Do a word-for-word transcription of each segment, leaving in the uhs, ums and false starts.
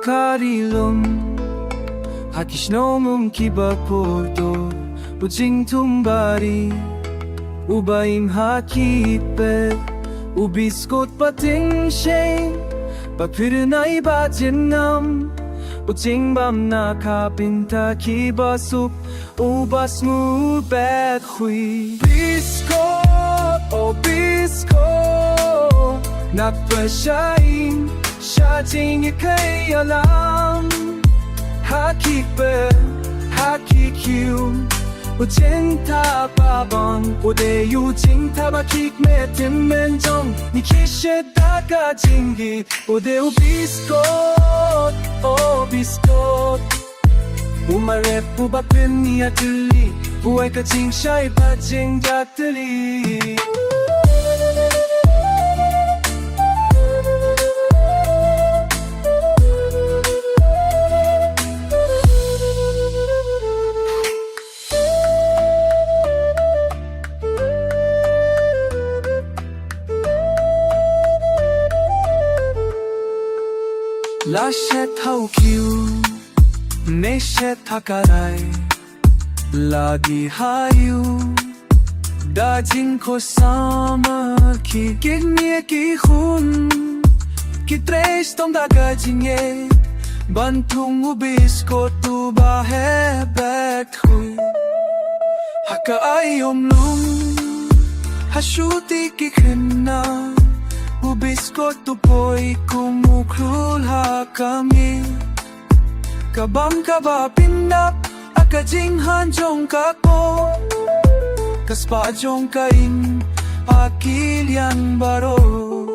Ka ri lum ha ki shnong um kiba kordor, u jingthung ba ri uba im ha ki ped, u biskot ba tyngsheiñ ba phyrnai ba jynnam, u jingbam na ka bynta kiba suk, uba sngur bet khui. Biskot, o biskot, na pyrshah im sha jingïakynduh ïalam ha ki ped, ha ki kiew. U jingthaw ba bang u dei u jingthaw ba khih, me tymmen jong ngi ki shet da ka jingïeit, u dei u biskot, o biskot. U marep uba pynïaid tylli, u ai ka jingshai bad jingïaid tylli. La shet ha u kiew, ne shet ha ka rai, la die ha ïew da jingkhuslai, ki kmie ki khun ki trei shitom da ka jingïeit ban thung u biskot uba heh bet khui. Ha ka aiom lum, ha shuti ki khynnah, u biskot u poi kum u khlur ha ka miej. Ka bam kaba pyndap ha ka jinghan jong ka kpoh, ka spah jong ka ïing ha ki liang baroh.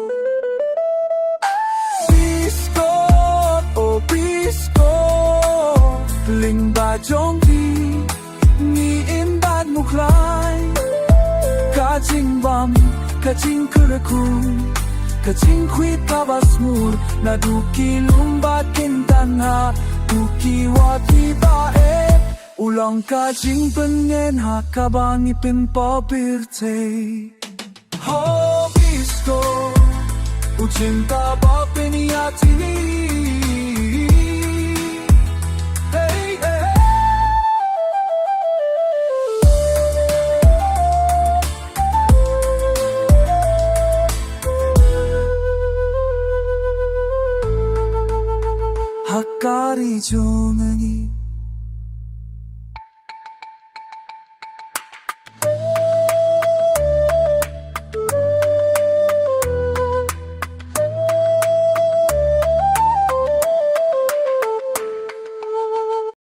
Biskot, o biskot, lyngba jong phi ngi im bad mukhlai. Ka jingbam, ka jingkyrkhu, ka jingkhuid kaba sngur, naduh ki lum bad ki tnat, haduh ki wah kiba eh, u long ka jingpynneh ha kaba ngi pynpaw pyrthei. Ho biskot, u jingthaw ba pynïaid tylli,